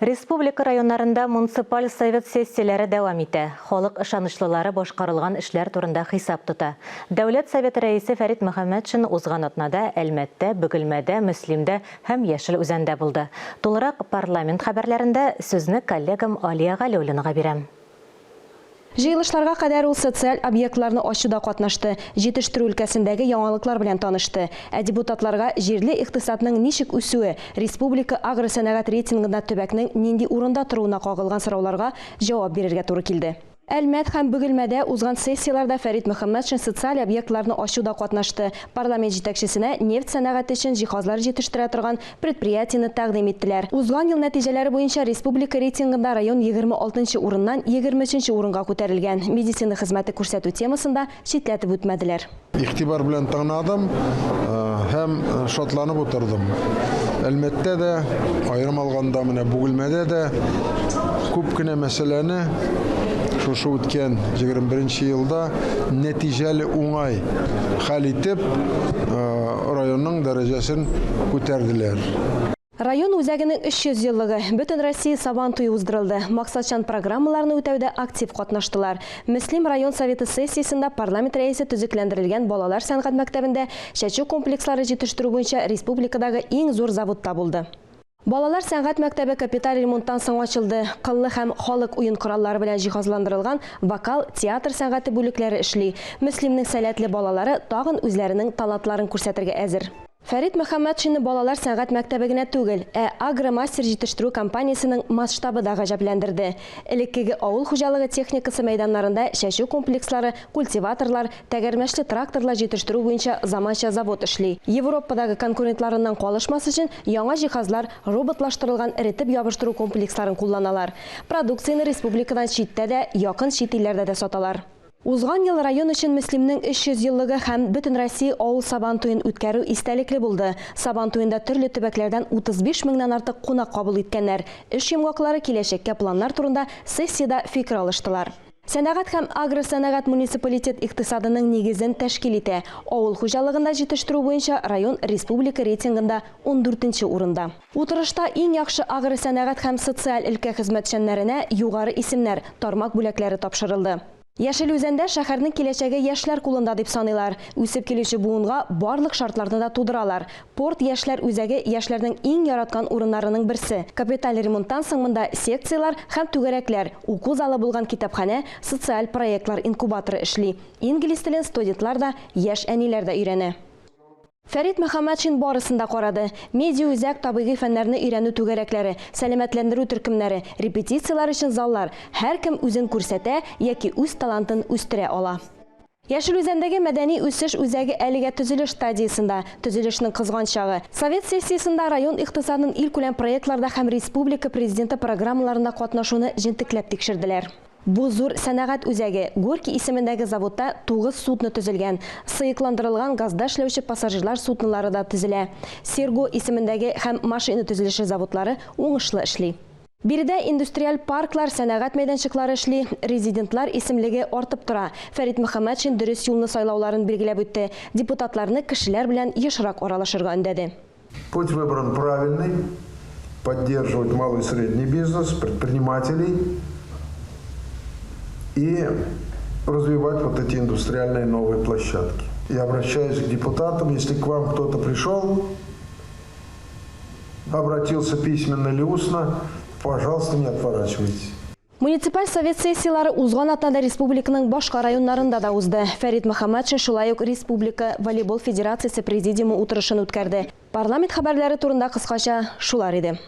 Республика районнарында муниципаль совет сессияләре дәвам итә. Халык ышанычлылары башкарылган эшләр турында хисап тота. Дәүләт Советы Рәисе Фәрит Мөхәммәтшин узган атнада Әлмәттә, Бөгелмәдә, Мөслимдә һәм Яшел Үзәндә булды. Тулырак парламент хәбәрләрендә, сүзне коллегам Алия Галиуллинага бирәм. Җыелышларга кадәр ул социаль объектларны ачуда катнашты, җитештерү өлкәсендәге яңалыклар белән танышты. Ә депутатларга җирле икътисадның ничек үсүе, республика агросәнәгать рейтингында төбәкнең нинди урында торуына кагылган сорауларга җавап бирергә туры килде. Әлмәт һәм Бөгелмәдә узган сессияләрдә Фәрит Мөхәммәтшин социаль объектларны ачуда катнашты. Парламент җитәкчесенә нефть сәнәгате өчен җиһазлар җитештерә торган Предприятиене тәкъдим иттеләр. Узган ел нәтиҗәләре буенча республика рейтингында район 26 нчы урыннан 23 нче урынга күтәрелгән. Медицина хезмәте күрсәтү темасын да читләтеп үтмәделәр. Игътибар белән тыңладым һәм шатланып утырдым. Әлмәттә дә, аерым алганда менә Бөгелмәдә дә күп кенә мәсьәләне шушы үткән 21 нче елда нәтиҗәле уңай хәл итеп, районның дәрәҗәсен күтәрделәр. Район үзәгенең 300 еллыгы, Бөтенроссия Сабан туе уздырылды. Максатчан программаларны үтәүдә актив катнаштылар. Мөслим район Советы сессиясендә парламент рәисе төзекләндерелгән балалар сәнгать мәктәбендә чәчү комплекслары җитештерү буенча республикадагы иң зур заводта булды. Балалар сәнгать мәктәбе капиталь ремонттан соң ачылды. Кыллы һәм халык уен кораллары белән җиһазландырылган вокал, театр сәнгате бүлекләре эшли. Мөслимнең сәләтле балалары тагын үзләренең талантларын күрсәтергә әзер. Фәрит Мөхәммәтшинны балалар сәнгать мәктәбе генә түгел, ә Агромастер җитештерү компаниясенең масштабы да гаҗәпләндерде. Элеккеге авыл хуҗалыгы техникасы мәйданнарында чәчү комплекслары, культиваторлар, Тәгәрмәчле тракторлар җитештерү буенча заманча завод эшли. Европадагы конкурентларыннан калышмас өчен яңа җиһазлар, роботлаштырылган эретеп ябыштыру комплексларын кулланалар. Продукцияне республикадан читтә дә, якын чит илләрдә дә саталар. Узган ел район өчен Мөслимнең 300 еллыгы һәм Бөтенроссия авыл Сабан туен үткәрү истәлекле булды. Сабан туенда төрле төбәкләрдән 35 меңнән артык кунак кабул иткәннәр. Эш йомгаклары, киләчәккә планнар турында сессиядә фикер алыштылар. Сәнәгать һәм агросәнәгать муниципалитет икътисадының нигезен тәшкил итә. Авыл хуҗалыгында җитештерү буенча район республика рейтингында ундүртенче урында. Утырышта иң яхшы агросәнәгать һәм социаль өлкә хезмәтчәннәренә югары исемнәр, тармак бүләкләре тапшырылды. Яшел Үзәндә шәһәрнең киләчәге яшьләр кулында дип саныйлар. Үсеп килүче буынга барлык шартларны да тудыралар. Порт яшьләр үзәге яшьләрнең иң яраткан урыннарының берсе. Капиталь ремонттан соң монда секцияләр һәм түгәрәкләр, уку залы булган китапханә, социаль проектлар инкубаторы эшли. Инглиз телен студентлар да, яшь әниләр дә өйрәнә. Фәрит Мөхәммәтшин барысын да карады. Медиаүзәк, табигый фәннәрне өйрәнү түгәрәкләре, сәламәтләндерү төркемнәре, репетицияләр өчен заллар, һәркем үзен күрсәтә яки үз талантын үстерә ала. Яшел Үзәндәге мәдәни үсеш үзәге әлегә төзелеш стадиясендә, төзелешнең кызган чагы. Совет сессиясендә район икътисадын илкүләм проектларда һәм республика Президенты программаларында катнашуны җентекләп тикшерделәр. Бу зур сәнәгать үзәге, Горький исемендәге заводта тугыз судно төзелгән, сыекландырылган газда эшләүче пассажирлар суднолары да төзелә. Серго исемендәге һәм машина төзелеше заводлары уңышлы эшли. Биредә индустриаль парклар, сәнәгать мәйданчыклары эшли, резидентлар исемлеге артып тора. Фәрит Мөхәммәтшин дөрес юлны сайлауларын билгеләп үтте, депутатларны кешеләр белән ешрак аралашырга өндәде. Путь выбран правильный, поддерживать малый и средний бизнес, предпринимателей и развивать вот эти индустриальные новые площадки. Я обращаюсь к депутатам, если к вам кто-то пришел, обратился письменно или устно, пожалуйста, не отворачивайтесь. Муниципаль совет сессияләре узган атнада республиканың башка районнарында да узды. Фәрит Мөхәммәтшин шулай ук республика волейбол федерациясе президиумы утырышын үткәрде. Парламент хәбәрләре турында кыскача шулар иде.